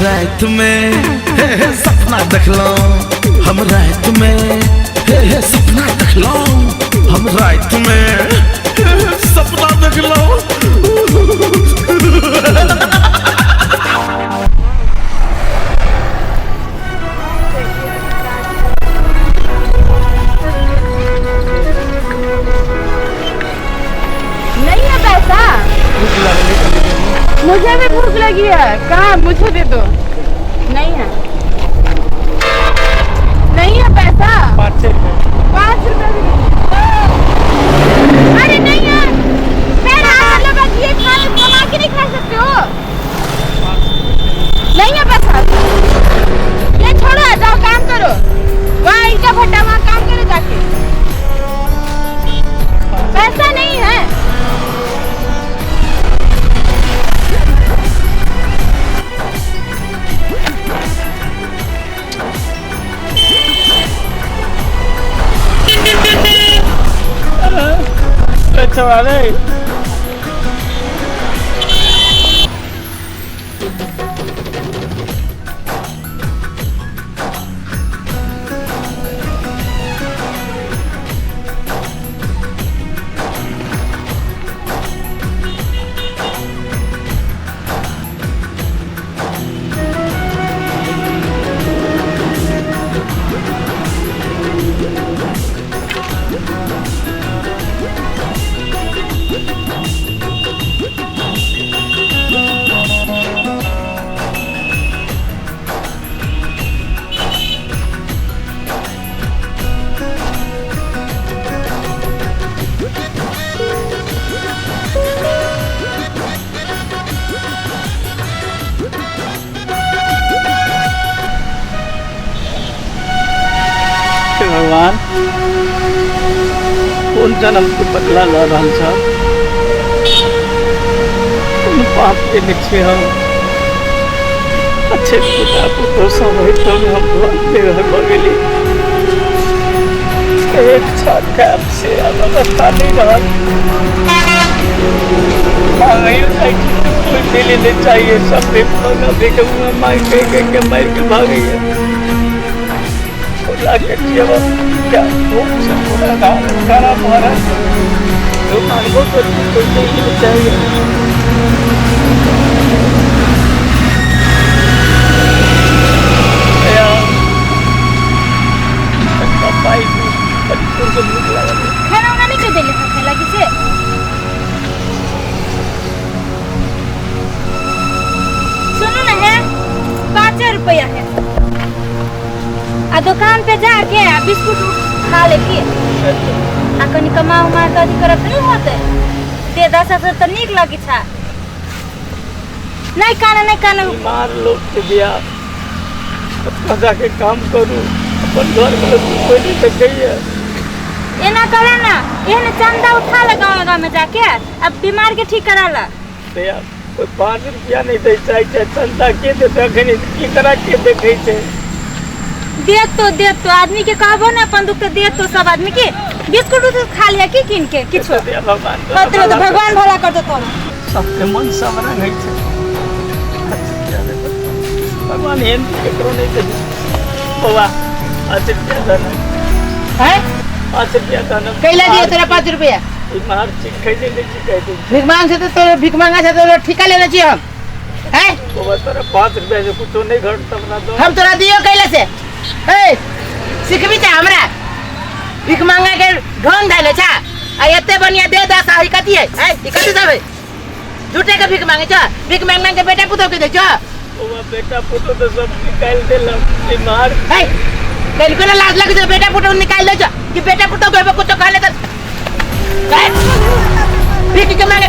रात में हे हे सपना देखलहुँ, हम रात में हे हे सपना देखलहुँ, हम रात में हे हे सपना देखलहुँ। नहीं है पैसा। मुझे भी भूख लगी है। कहाँ? मुझे दे दो। नहीं है, नहीं है पैसा। 5 रुपए। 5 रुपए भी नहीं। अरे नहीं है। पैर हाथ लगा दिए, खाना कमा के नहीं खा सकते हो। नहीं है पैसा। ये छोड़ो, जाओ काम करो। वहाँ ईंटा भट्टा, वहाँ काम करो जाके। पैसा नहीं है। अच्छा वाले हे भगवान, कोन जन्म के बदला लऽ रहल छ? कोन पाप केने छी हम? अच्छे पिता पुतोह सब होइतो हम बेघर भऽ गेली। एक छत खायब से आब अवस्था नहि रहल। मांगैयो जाइ छी तऽ कोइ मिलै नहि चाहिए। सब भीख मंगा भीख मांगि के के मारि के भागैया। लाके जियब क्या भूख से पूरा हालत खराब भऽ रहल छै। तो मांगबो करी कोइ दै नहि चाहिए। पाइ बड़ी जोरसँ भूख लागल है। खाना उना नहीं कर देले खाए लागी से? सुनो ना, है 5 रुपया है, आ दुकान पे जाके आ बिस्कुट खा ले की आ कनी कमा उमा के अथी करब नहीं होते। दे 10 हजार तो नीक लगी छा। नहीं काना, नहीं काना। बीमार लोग के बिया कतऽ जाके काम करू? अपन घर में कोई नहीं सकैया। एना करे ना, एहन चंदा उठा ले गाँव गाँव में जाके, अब बीमार के ठीक करा ला। दया कोई 5 रुपया नहीं दै चाहे छै, चंदा के देतै? अखन केकरा के देखै छै? देत तो, देत तो आदमी के कहबो ना अपन दुख तो देत तो सब आदमी के। बिस्कुट उस्कुट खा लिया की किन के किछो। दया भगवान होत रहो तो भगवान भला कर दो तोरा। सबके मन सब रंग होइ छै। भगवान एहन केकरो नहि दै। बौआ, 5 रुपया दऽ। हैं? 5 रुपया दऽ। कैला दिए तोरा 5 रुपया? बीमार छी, खैले नहि छी, कहै छै। भीख मांग छै तऽ तोरा भीख मांगा छै तोरा ठिका लेने छी हम? हैं? बौआ, तोरा 5 रुपया से कुछो नहि घटत हमरा दऽ। हम तोरा दियो कैला से? ए सिखबी छ हमरा भीख मांगा के ढंग धैले छ? आ एते बढ़िया दे दस आ ई कथी है? हैं, ई कथी सब है? झूठे के भीख मांगे छ? भीख मांग मांग के बेटा पुतोह के दै छ? बौआ, बेटा पुतोह तऽ सब निकालि देलक बीमार। है कल को लाज लगे छै बेटा पुतोह निकालि दै छ कि बेटा पुतोह के कुछो कहले तऽ भीख के मांगे?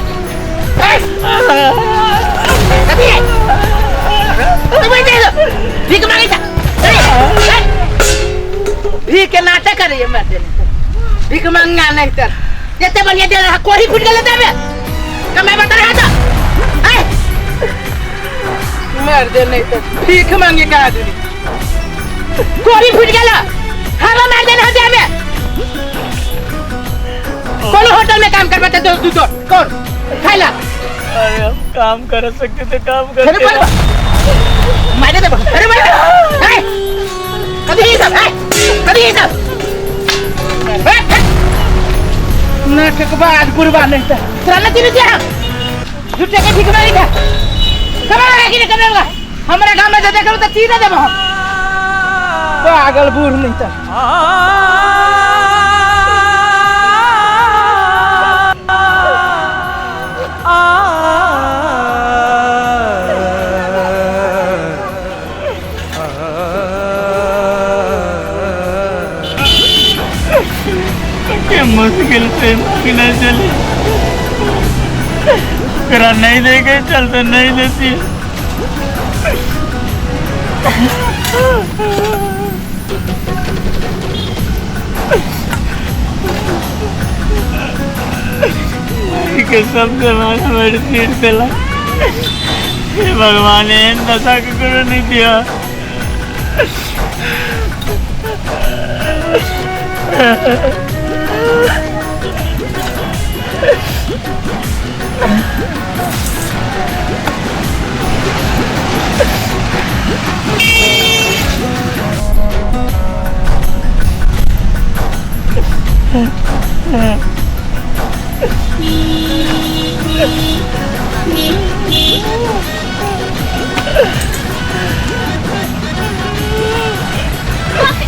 कथी है? तू बैठ जा, भीख मांगे छ? भीख के नाटक करे मर देने भीख मांगा नहीं तर जते बढ़िया दे रहा। कोही फूट गेले देबे कमाई बता रहा था मर दे नहीं तो भीख मांगे का आदमी। कोही फूट गेला, हवा मार देना देबे। कौन होटल में काम करबा? तो तू तो कौन खाइला? अरे हम काम कर सकते थे, काम करते। मार कुकुरबा नहीं त तोरा न चिन्है छियै हम झूठे के भीख मांगै छै कमरा लगा कि नहीं कमरा लगा हमरा गाँव में जे देखलहुँ तऽ चीरे देबो हम पागल बूढ़ नहीं त के मुश्किल से मांगने चली ओकरा नहीं देके चलते नहीं देती। माई के सबसे मारा मेरे सिर देला। हे भगवान, एहन दशा ककरो नहीं दिया।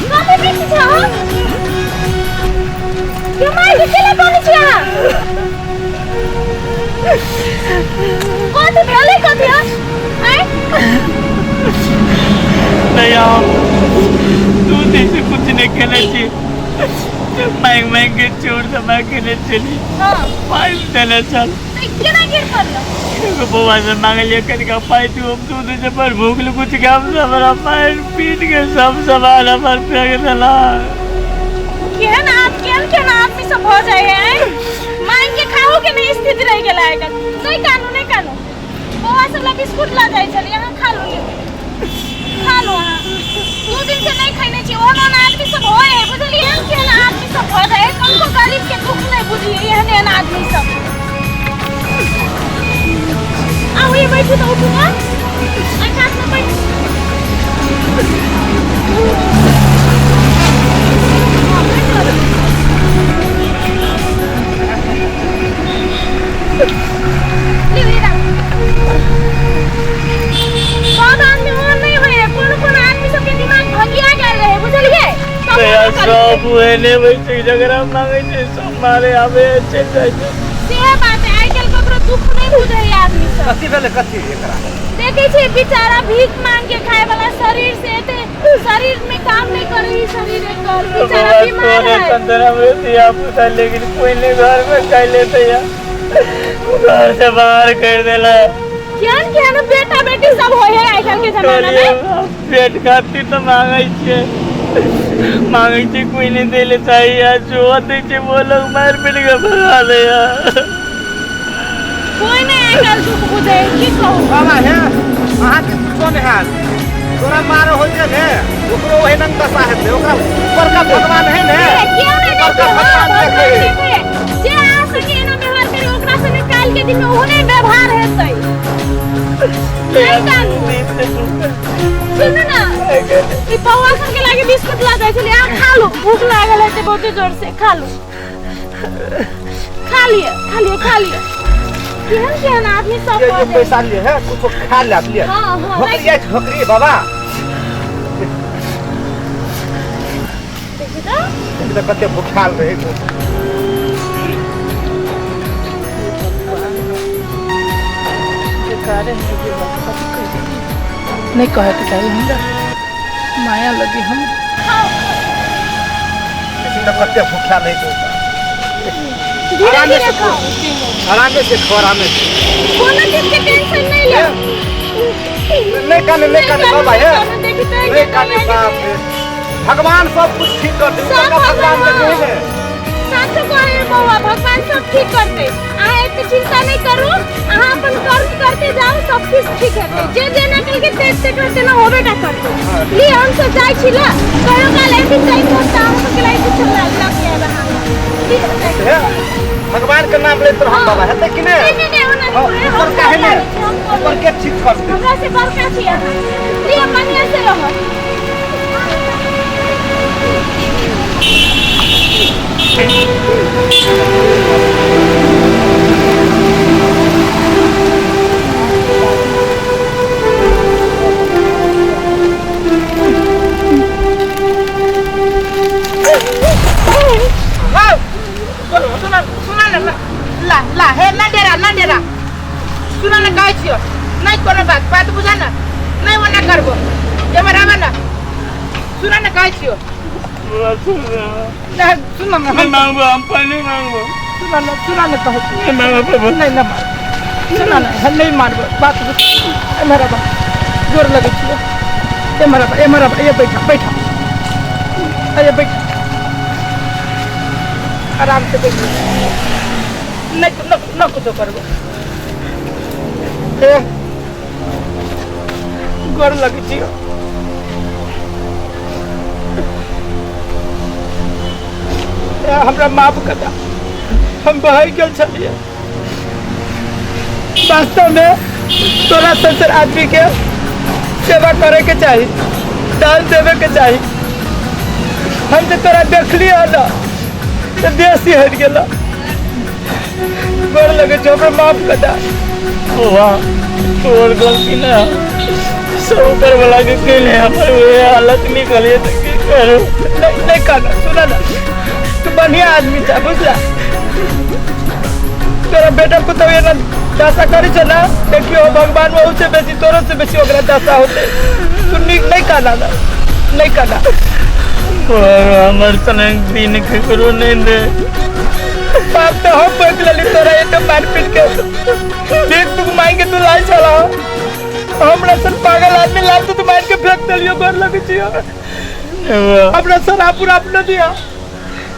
कथी बेची छ अहाँ? के माय के केला कानै छी अहाँ? कथी भेलै कथी हँ? आँय? दया, तू जैसे कुछ नहीं खेले छी, मांग मांग के चोर दबा के चली। हँ। पाइप देले चल। तऽ केना गिर पड़लो? एगो बौआ से मांगलिए कनिका पाइ तू, हम दूध से पर भूख ले कुछ काम से हमरा पाइ पीट के सब सामान हमर फेंक देला। केहन आद केहन केहन आदमी सब भऽ जाइ है आँय? मांग के खाहो के नहीं स्थिति रहि गेल आइ काल्हि। नहि कानू नहि कानू, बौआ सब ला बिस्कुट लऽ जाइ छलियै, अहाँ खा लू, खा लू। अहाँ 2 दिन से नहि खैने छी। ओहन ओहन आदमी सब होइ है, बुझलियै? एहन केहन आदमी सब भऽ जाइ है, कनको गरीब के दुख नहि बुझियै एहन एहन आदमी सब। आउ ये बैठू तऽ उठू ने, एहि कातमे बैठू। हँ, बैठू। लिउ, ई राखू। सब आदमी ओहन नहि होइ है, कोनो कोनो आदमी सबके दिमाग भंगिया गेल रहै, बुझलियै? सब दया, ओहन करै छै। सब ओहने होइ छै, जकरा मांगै छै सब मारे आबै है, चलि जाइ छै। से बात है, आइ काल्हि ककरो दुख नहि बुझै है आदमी सब। कथी भेलै कथी एकरा? देखै छियै बेचारा भीख मांग के खाय वाला, शरीर से एते शरीर में काम नहीं करे ई शरीर एकर, बेचारा बौआ बीमार तोरे है। संतरा में धिया पुता, लेकिन कोई नहीं घर में खाइ लेते या घर से बाहर कर देला। केहन केहन बेटा बेटी सब होय है आइ काल्हि के जमाना कहलियै, में। पेट खातिर तऽ मांगै छियै, मांगै छियै, कोई नहीं दै ले चाहैया, जो दै छै वो लोग मारि पीट के भगा दैया। कोई नहीं आइ काल्हि दुख बुझै है, की कहू। बाबा हे, अहाँके कुछो नहि हैत। तोरा मार होइते ने ओकरो ओहिना दशा हेतै, ओकरा ऊपरका भगवान है ने, केओ नहि ऊपरका देखै, हँ, भगवान भगवान देखै। देखै। जे अहाँ संगे एना व्यवहार करी ओकरा संगे काल्हि के दिन में ओहने व्यवहार हेतै। नहि कानू। सुनू ने, ई पौआ सबके लागे बिस्कुट लऽ जाइ छलियै, अहाँ खा लू, भूख लागल हेतै बहुते जोर से, खा लू, खा लिअ, खा लिअ, खा लिअ। केहन केहन आदमी सब ये भऽ ये जाइ। पैसा लिए है, कुछो खा ले लिए। हँ हँ, भोकरी जाइ छै, भोकरी बाबा। देखी तऽ। देखी तऽ कते भुखायल रहै छै। बेकारे है ये बात, कथी कहि देली? नहि कहैके चाही हमरा, माया लगी हम। देखी तऽ कते भुखायल रहै छै। धीरे आरामे धीरे से खाओ, आरामे से खाओ, आरामे से। कोनो चीज के टेंशन नहीं ले। नहीं काने, नहीं काने बाबा हे, देखी तऽ। नहीं काने बाप रे, भगवान सब कुछ ठीक कर दे। सब ऊपरका भगवान भगवान। देखै ने। साचो कहे बौआ, भगवान सब ठीक करते, अहाँ एते चिंता नहीं करू, अहाँ अपन कर्म करते जाओ, सब किछ ठीक हेतै। जे जेना कलके ते तेकरा तेना होबे टा करतै। ली, हम सब जाइ छी ला, कहियो काल एथिन टाइम पर तऽ अहाँ सबके लागि कुछ ला लऽ के आएब अहाँ। ली, जाइ छी। हे, भगवान के नाम लेत रहम बाबा, हेतै कि नहि? नहीं नहीं नहीं, ओना हाँ, नहीं, हम ऊपर काहे सब ने जानै छी, हम ऊपर करबै। के ठीक करतै। हमरा से बड़का छी अहाँ। लिअ, बढ़िआँ से रहब। सुन ने कहै छियो। बुआ सुन ना। नहीं सुन ना। नहीं मांगबो, हम पानी मांगबो। सुन ना, सुन ना कहै छियो। नहीं मांगबो बाबा। नहीं ना मार, सुन ना, हम नहीं मारबो बात बुझ। एम्हर आबा, गोर लगै छियो। एम्हर आबा, एम्हर आबा, ये बैठा बैठा, अरे बैठा, आराम से बैठ। नहीं न न कुछो करबो। ए गोर लगै छियो। ए, हमरा माफ कर दा, हम बहक गेल छलियै। वास्तव में तोरा ससुर आदमी के सेवा करे के चाही, दान देवे के चाही। हम तो तोरा देखलियै ना तो देह सिहरि गेल। गोर लगे छौ, हमरा माफ कर दा। बुआ तोर गलती ना, सब ऊपर वाला के केले हमर वे हालत निकलिए तो की करू। नहीं नहीं कहना, सुना ना, तू बढ़िया आदमी छा, बुझला। तोरा बेटा पुतहु एना दशा करै छौ ना, देखियो भगवान ओहू से बेसी तोरो से बेसी ओकरा दशा होतै। तू नीक नहीं कहना ना, नहीं कहना। बुआ हमर सनक दिन केकरो नहीं दे। बाप तो हम पकड़ लेली तोरा एते मार पीट के। देख तू मांगे तू लाल चला, हमरा सन पागल आदमी लाल तो मार के फेंक देलियो। गोर लगे छियो, हमरा शराब उराब न दिया।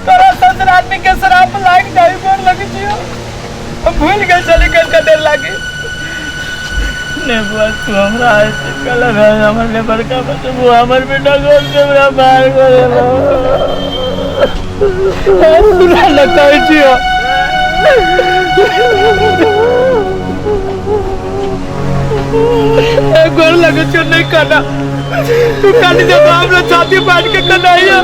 तोरा सन आदमी के शराब लाग जाई। गोर लगे छियो, हम भूल गेल चली गेल का देर लागी। ने बुआ तू हमरा ऐसे कलर है, हमर ने बड़का बच्चा बुआ हमर बेटा गोर से हमरा बाहर करे। सुना न कहै छियो। ए गोर लगे छियो, नहीं कहना। तू कानी जब हमरा छाती फाड़ के कनाइया।